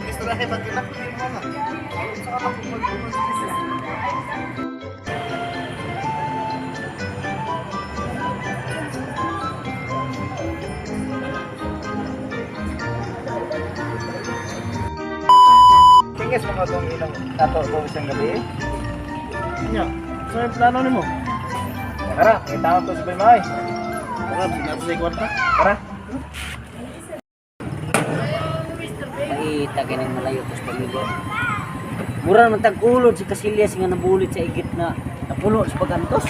Istorya kay pagkinak ni mo na. Sa ka Tingis mga itong inom nato itong isang gabi. Nya. So yung plano nimo? Tara, may tawag to sa Baymay. Tara, sinabi sa kwarta. Tara. Paita kining malayo tos pamilya. Mura naman tag-ulod si Casillas nga nabulit sa igit na napulo sa pagantos.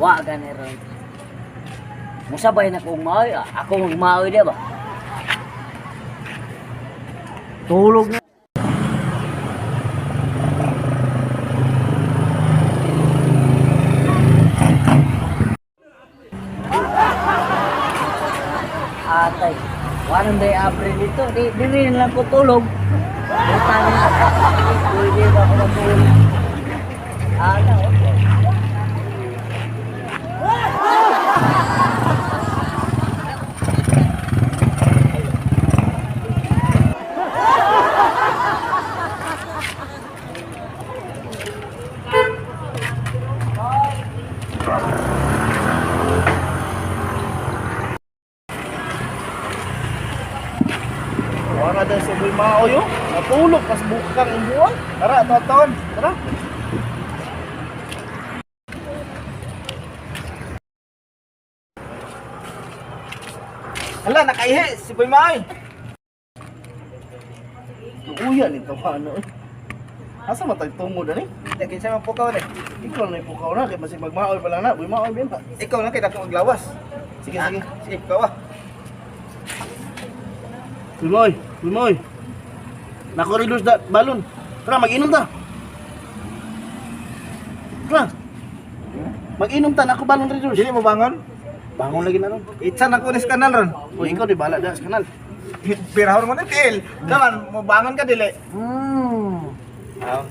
Wa gani ron. Musabay na kong maoy, ah. Ako magmaoy di ba? Tulog na. Atay. Walang day abre dito. Di, di rin lang ko tulog. Buta na. Pwede ba ako matulog? Ana, okay. Wala daw sa Boy Mao yo. Natulog pas bukang ang buwan. Tara, taon. Tara. Hala, nakaihi si Boy Maoy. Uya ni tawano. Eh. Asa man tayo tungo dani? Di, kinsa man pukaw ni. Ikaw na ipukaw na kay masig magmaoy pa lang na. Boy Maoy bien pa. Ikaw na kay dako maglawas. Sige, sige. Sige, ikaw ah. Boy Maoy, Boy Maoy. Nako reduce da balon. Tara, mag-inom ta. Tara. Mag-inom ta nako balon reduce. Dili mo bangon? Bangon lagi na ron. Itsa na kunis kanal ron. Uy, ikaw di bala da sa kanal. Pirahon mo na tiil. Daman, mo bangon ka dili. Ah.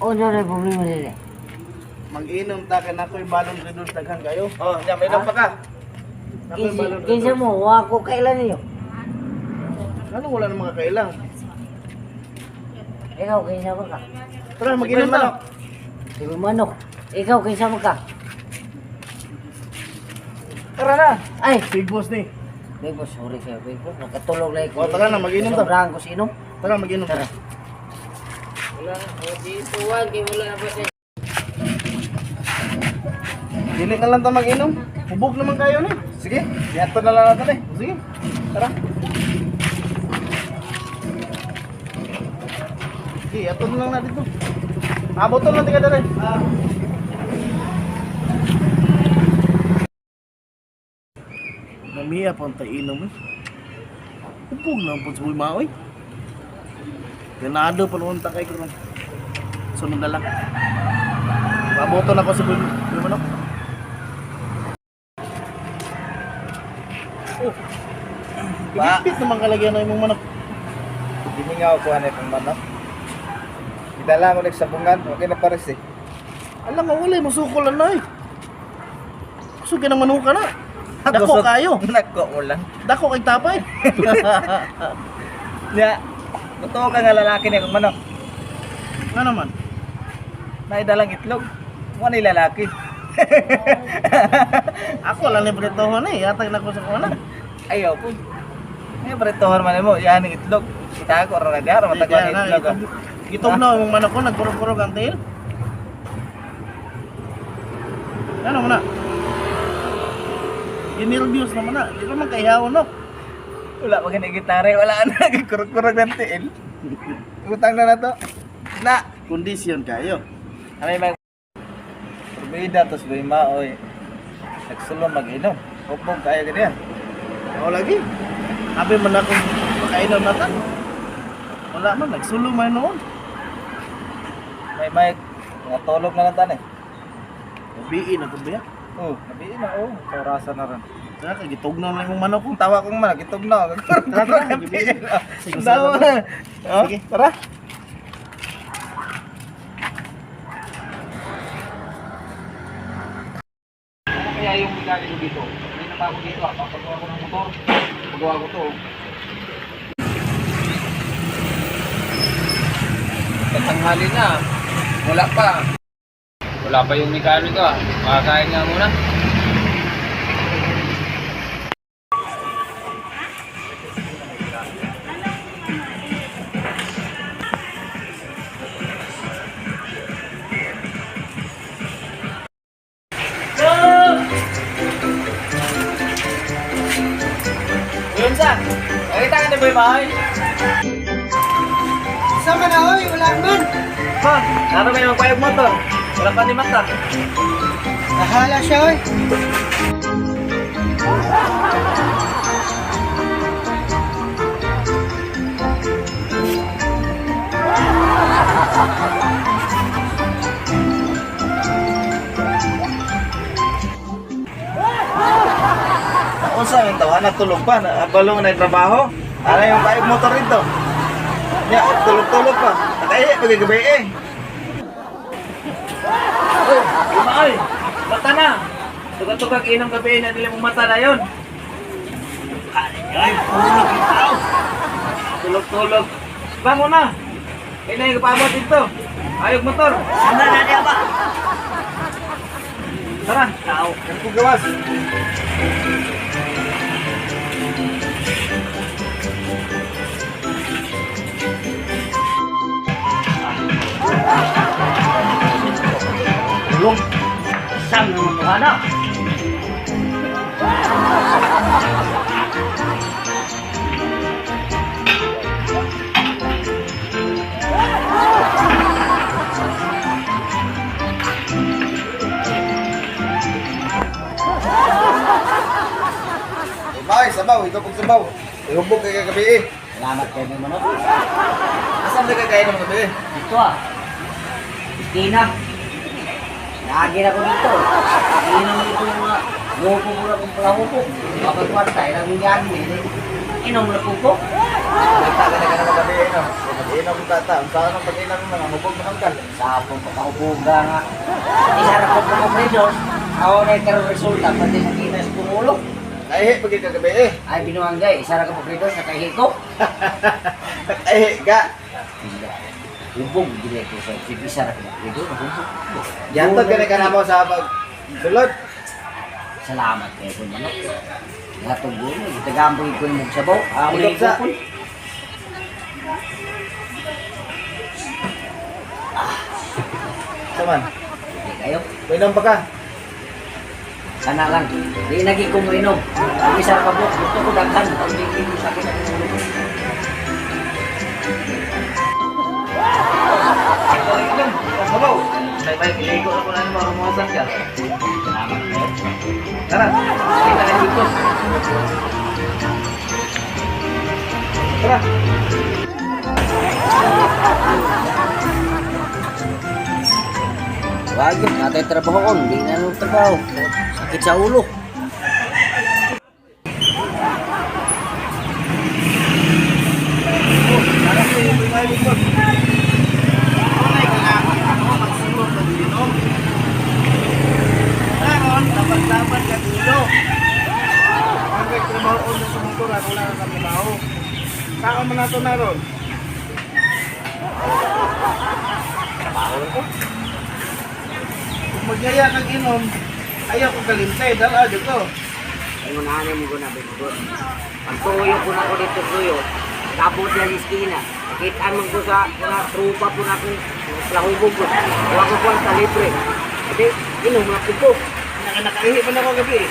Oh, no, no, problema dili. Mag-inom ta kay nakoy balon reduce daghan kayo. Oh, nya may pa ka. Nakoy Kinsa, balon. kinsa mo, wa ko kailan niyo. Ano wala na mga kailang? Ikaw, kinsa mo ka? Tara, mag-inom ta. Si Manok. Ikaw, kinsa mo ka? Tara na. Ay, Big boss ni. Big Boss, sorry kayo, Big Boss. Nakatulog lang Oh, tara na, mag-inom ta. Sobrang ko sa inom. Tara, mag-inom ta. Tara. Dili na lang ta mag-inom. Hubog naman kayo ni. Sige, niadto na lang natin eh. Sige. Tara. Sige, ato na lang na dito. Abot na lang tika dere. Ah. Namiya pa ang tainom eh. Hubog na ang sa maoy. Ganado pa noon ta kay karon. Sunod na lang. Paboto na ko sa Boy Boy Manok. Oh. Ba? Ipit naman kalagyan na imong manok. Gimingaw ko hanay pang manok. Gidala ko nagsabungan, okay na pares eh. Alam mo, wala mo sukol na eh. Kusog ka ng manuka na. Dako kayo. Nako mo lang. Dako kay tapay. Nya, totoo ka nga lalaki ni akong manok. Nga naman. Naidalang itlog. Mo ni lalaki. Ako lang libretohon eh. Yatag na ko sa kuha na. Ayaw po. Ay, bretohon man mo, yan ang itlog. Kita ko ra na diara matagwan Kaya na, itlog. Ah. Gitog na yung manok ko, nagkurog-kurog ang tail. Ano mo na? Ginervyos naman na. Di pa man kaihawon no. Wala pa gani gitara, wala na kurog-kurog ng tiil. Utang na na to. Na. Kondisyon kayo. Ano may Probida tos bay maoy. Nagsulong mag-inom. Hupong kayo ganyan. Ako lagi. Abi man ako makainom na ta. Wala man, nagsulo man noon. May may mga tulog na lang tan eh. Gabiin na to ba? Oh, nabiin na oh. Sa na ron. Tara, kay gitugnaw na yung manok ko. Kung tawa kong manok, itog na. Tara, tara, gabiin. Sige, Tawa na. Oh, Sige. tara. kaya yung mekaniko dito? May na pa ako dito ah. Papagawa ko ng motor. Pagawa ko to. Tatanghali na. Wala pa. Wala pa yung mekaniko ah. Makakain nga muna. Yun sa. Nakita ka na ba yung mahoy? Sama na oy, wala man. Ha? Naro may magpayag motor. Wala pa ni mata. Bahala siya oy. Unsa yung tawa natulog pa, nabalong na yung trabaho. Ano yung payag motor rito? Ya, tulog-tulog pa. Nakaihi pag gabi eh. Uy, Maoy! Mata na! Tugat-tugag inom gabi na nila mong mata na yon. Ay, tulog ikaw. Tulog-tulog. Bango na! Kaya na yung kapabot dito. Ayog motor. Sama na niya ba? Tara. Tao. Kan ko gawas. Tulog. Sam naman mo na. Maoy, sabaw, ikaw pag sabaw. Ihubog kay gabi eh. Salamat kayo may manok. Asan na kakain ng gabi eh? Dito ah. Istina. Lagi na ko dito. Inom dito yung mga lupo ko na kong palahupo. Kapag kwarta, ilang yan. Inom na po ko. Kita ka na ka na gabi eh no. Mag-inom tata. Ang saan ang pag-inom mga hubog man ka. Sa akong pagkahubuga nga. Isa na ko pagkapredos. Ako na yung resulta pati sa kinas kong ulo. Naihi pag gabi eh. Ay binuanggay, isa na ka pagkapredos, nakaihi ko. Nakaihi ka. Hubog, dili ko sa isa na ka pagkapredos, hubog. Yantog ka na ka na mo sa pag sulod. Salamat kayo kung manok. Gatong gulo, itagamboy ko yung sabaw. Ako na Ikot sa- ikukul. Saman. Hindi kayo. Mainom pa ka. Sana lang. Di nagi ko inom. Ang isa ka buok, gusto ko daghan. Ang di ko sakit ang ulo. Ikaw inom. Sabaw. May may iligo ako na naman rumuhasan ka. Salamat kayo. Tara. Kita ka dito. Tara. Wag yun, natay trabaho ko. Hindi na nung trabaho. Sakit sa ulo. Tara si Maoy likod. Unay kailangan ako magsulog pag-inom. Karon, dapat-dapat ka ulo. Ang kay trabaho ko sa motor, ako lang ang trabaho. Saan man nato na ron? Trabaho ko. Kung magyaya kang inom, ayaw ko kalimtay, dala dito. Ay, unahan mo ko na, Bengkot. Pagtuyo ko na ko dito tuyo. Tapos yan iskina. Kita man ko sa mga trupa po na akong lahubog ko. Wala ko kwarta libre. Hindi, inom na ko. Naka-nakaihi pa na ako gabi eh.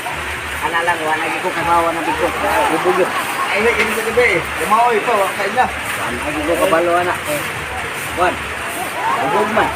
Ana lang, wala ko kabawa na bigko. Hubog yun. Ay, ini sa gabi eh. Lumaoy pa, wala kain na. Wala ko kabalo ana. Eh, Juan, hubog man.